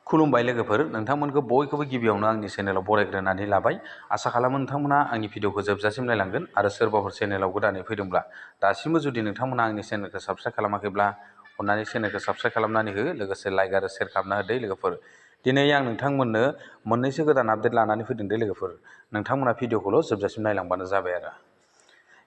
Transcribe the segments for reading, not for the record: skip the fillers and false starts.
खुलुमबाय लोगोफोर, नोंथांमोनखौ बयखौबो गिबियावनो आंनि चेनेलाव बरायग्रोनानै लाबाय। आसा खालामो नोंथांमोना आंनि भिडिअखौ जोबजासिम नायलांगोन आरो सोरबाफोर चेनेलाव गोदानै फैदोंब्ला दासिमबो जुदि नोंथांमोना आंनि चेनेलखौ साबस्क्राइब खालामाखैब्ला अन्नानै चेनेलखौ साबस्क्राइब खालामनानै हो, लोगोसे लाइक आरो शेयार खालामना होदो लोगोफोर। दिनै आं नोंथांमोननो मोननैसो गोदान आपडेट लानानै फैदों दे लोगोफोर। नोंथांमोना भिडिअखौल' जोबजासिम नायलांबानो जाबाय आरो।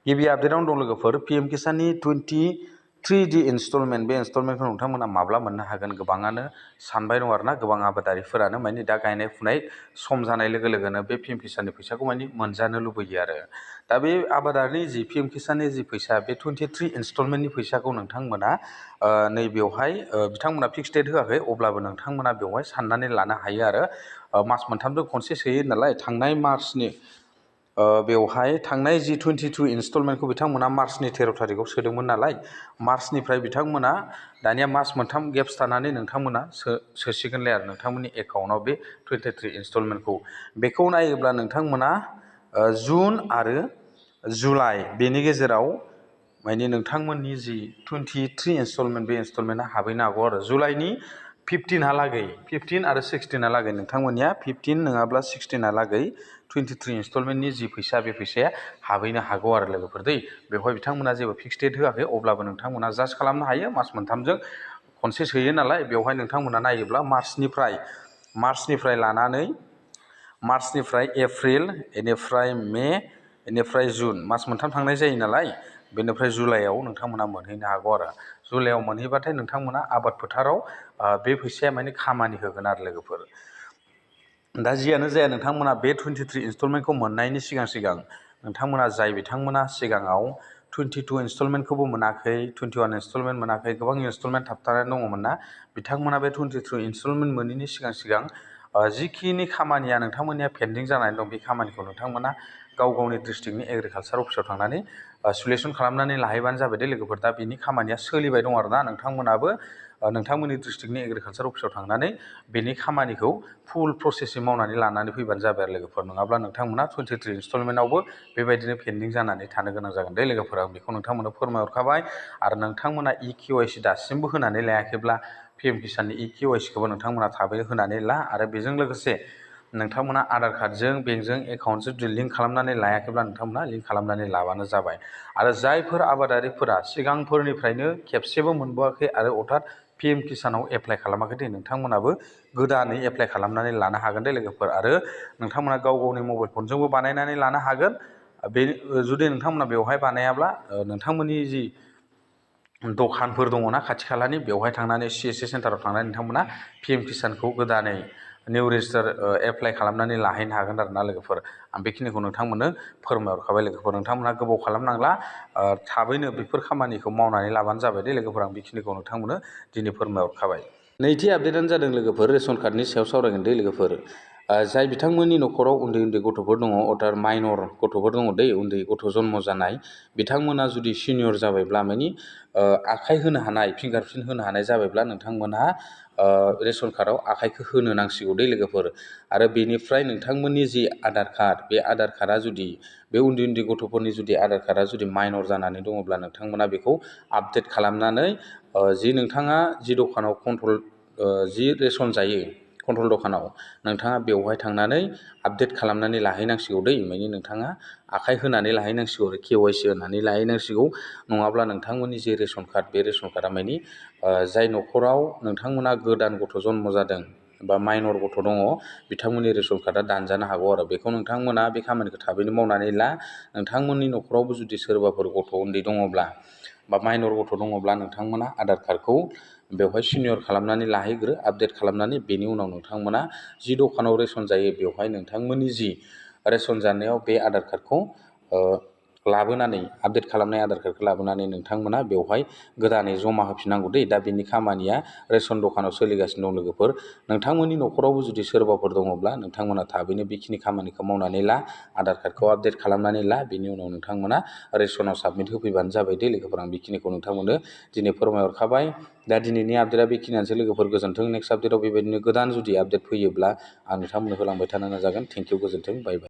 गिबि आपडेटआवनो दं लोगोफोर, पिएम किसाननि 23D इनस्टलमेन्ट। बे इनस्टलमेन्टखौ नोंथांमोना माब्ला मोननो हागोन गोबाङानो सानबाय दं आरोना, गोबां आबादारिफोरानो माने दा गायनाय फुनाय सम जानाय लोगो लोगोनो बे पिएम किसाननि फैसाखौ माने मोनजानो लुबैयो आरो। दा बे आबादारिनि जि पिएम किसाननि जि फैसा, बे 23 इनस्टलमेन्टनि फैसाखौ नोंथांमोना नैबेवहाय बिथांमोना फिक्स डेट होआखै, अब्लाबो नोंथांमोना बेवहाय साननानै लानो हायो आरो। मास मोनथामजों खनसे सोयो नालाय, थांनाय मार्चनि बेवहाय थांनाय जि 22 इनस्टलमेन्टखौ बिथांमोना मार्चनि 13 थारिखआव सोदोंमोन नालाय, मार्चनिफ्राय बिथांमोना दानिया मास मोनथाम गेप्स थानानै नोंथांमोना सोसिगोनलाय आरो नोंथांमोननि एकाउन्टआव बे 23 इनस्टलमेन्टखौ। बेखौ नायोब्ला नोंथांमोना जुन आरो जुलाइ बेनि गेजेराव माने नोंथांमोननि जि 23 इनस्टलमेन्ट, बे इनस्टलमेन्टआ हाबहैनो हागौ आरो। जुलाइनि 15 आरो 16 नोंथांमोननिया 15 नङाब्ला 16 23 इनस्टलमेन्टनि जि फैसा, बे फैसाया हाबहैनो हागौ आरो लोगोफोर दै। बेवहाय बिथांमोना जेबो फिक्स डेट होआखै, अब्लाबो नोंथांमोना जास्ट खालामनो हायो। मास मोनथामजों खनसे सोयो नालाय, बेवहाय नोंथांमोना नायोब्ला मार्चनिफ्राय लानानै मार्चनिफ्राय एप्रिल, बेनिफ्राय मे, बेनिफ्राय जुन, मास मोनथाम थांनाय जायो नालाय, बेनिफ्राय जुलाइआव नोंथांमोना मोनहैनो हागौ आरो। जुलाइआव मोनहैबाथाय नोंथांमोना आबाद फोथाराव बे फैसाया माने खामानि होगोन आरो लोगोफोर। दा जियानो जाया, नोंथांमोना बे 23 इनस्टलमेन्टखौ मोननायनि सिगां नोंथांमोना बिथांमोना सिगाङाव 22 इनस्टलमेन्टखौबो मोनाखै, 21 इनस्टलमेन्ट मोनाखै, गोबां इनस्टलमेन्ट थाबथानानै दङमोन ना, बिथांमोना बे 23 इनस्टलमेन्ट मोनैनि सिगां जिखिनि खामानिया नोंथांमोननिया पेन्डिं जानानै दं, बे खामानिखौ नोंथांमोना गाव गावनि डिस्ट्रिक्टनि एग्रिकालसार अफिसाव थांनानै सलिउसन खालामनानै लाहैबानो जाबाय दे लोगोफोर। दा बेनि खामानिया सोलिबाय दं आरोना, नोंथांमोनाबो नोंथांमोननि डिस्ट्रिक्टनि एग्रिकालसार अफिसाव थांनानै बेनि खामानिखौ फुल प्रसेसै मावनानै लानानै फैबानो जाबाय आरो लोगोफोर। नङाब्ला नोंथांमोना 23 इनस्टलमेन्टआवबो बेबायदिनो पेन्डिं जानानै थानो गोनां जागोन दे लोगोफोर। आं बेखौ नोंथांमोननो फोरमायहरखाबाय। आरो नोंथांमोना EKYC दासिमबो होनानै लायाखैब्ला, पिएम किसाननि EKYCखौबो नोंथांमोना थाबैनो होनानै ला। आरो बेजों लोगोसे नोंथांमोना आधार कार्डजों, बेंकजों, एकाउन्टजों जुदि लिंक खालामनानै लायाखैब्ला नोंथांमोना लिंक खालामनानै लाबानो जाबाय। आरो जायफोर आबादारिफोरा सिगांफोरनिफ्रायनो खेबसेबो मोनबोआखै आरो अर्थात पिएम किसानाव एप्लाइ खालामाखै दे, नोंथांमोनाबो गोदानै एप्लाइ खालामनानै लानो हागोन दे लोगोफोर। आरो नोंथांमोना गाव गावनि मबाइल फनजोंबो बानायनानै लानो हागोन। बे जुदि नोंथांमोना बेवहाय बानायाब्ला, नोंथांमोननि जि दखानफोर दङना खाथि खालानि, बेवहाय थांनानै CSC सेन्टाराव थांनानै नोंथांमोना पिएम किसानखौ गोदानै निउ रेजिस्टार एप्लाइ खालामनानै लाहैनो हागोन आरोना लोगोफोर। आं बेखिनिखौ नोंथांमोननो फोरमायहरखाबाय लोगोफोर। नोंथांमोना गोबाव खालामनांला, थाबैनो बेफोर खामानिखौ मावनानै लाबानो जाबाय दे लोगोफोर। आं बेखिनिखौ नोंथांमोननो दिनै फोरमायहरखाबाय। नैथि आपडेटआनो जादों लोगोफोर, रेशन कार्डनि सायाव सावरायगोन दे लोगोफोर। जाय बिथांमोननि न'खराव उन्दै उन्दै गथ'फोर दङ, अर्थात माइनर गथ'फोर दङ दै, उन्दै गथ' जन्म जानाय, बिथांमोना जुदि सिनियर जाबायब्ला, माने आखाइ होनो हानाय, फिंगारप्रिन्ट होनो हानाय जाबायब्ला, नोंथांमोनहा रेशन कार्डआव आखाइखौ होनो नांसिगौ दै लोगोफोर। आरो बेनिफ्राय नोंथांमोननि जि आधार कार्ड, बे आधार कार्डआ जुदि, बे उन्दै उन्दै गथ'फोरनि जुदि आधार कार्डआ जुदि माइनर जानानै दङब्ला, नोंथांमोना बेखौ आपडेट खालामनानै जि नोंथाङा जि दखानाव जि रेशन जायो, कन्ट्रल दखानाव, नोंथाङा बेवहाय थांनानै आपडेट खालामनानै लाहैनांसिगौ दै। माने नोंथाङा आखाइ होनानै लाहैनांसिगौ आरो, KYC होनानै लाहैनांसिगौ। नङाब्ला नोंथांमोननि जे रेशन कार्ड, बे रेशन कार्डआ माने जाय न'खराव नोंथांमोना गोदान गथ' जन्म जादों बा माइनर गथ' दङ, बिथांमोननि रेशन कार्डआ दानजानो हागौ आरो। बेखौ नोंथांमोना बे खामानिखौ थाबैनो मावनानै ला। नोंथांमोननि न'खरावबो जुदि सोरबाफोर गथ' उन्दै दङब्ला बा माइनर गथ' दङब्ला, नोंथांमोना आधार कार्डखौ बेवहाय सिनियर खालामनानै लाहैग्रो, आपडेट खालामनानै। बेनि उनाव नोंथांमोना जि दखानाव रेशन जायो, बेवहाय नोंथांमोननि जि रेशन जानायाव बे आधार कार्डखौ लाबोनानै, आपडेट खालामनाय आधार कार्डखौ लाबोनानै नोंथांमोना बेवहाय गोदानै जमा होफिननांगौ दै। दा बेनि खामानिया रेशन दखानाव सोलिगासिनो दं लोगोफोर। नोंथांमोननि न'खरावबो जुदि सोरबाफोर दङब्ला, नोंथांमोना थाबैनो बेखिनि खामानिखौ मावनानै ला, आधार कार्डखौ आपडेट खालामनानै ला। बेनि उनाव नोंथांमोना रेशनाव साबमिट होफैबानो जाबाय दे लोगोफोर। आं बेखिनिखौ नोंथांमोननो दिनै फोरमायहरखाबाय। दा दिनैनि आपडेटआ बेखिनियानोसै लोगोफोर। गोजोन्थों। नेक्स्ट आपडेटआव बेबायदिनो गोदान जुदि आपडेट फैयोब्ला आं नोंथांमोननो होलांबाय थानो नाजागोन। थेंक इउ, गोजोन्थों, बाय बाय।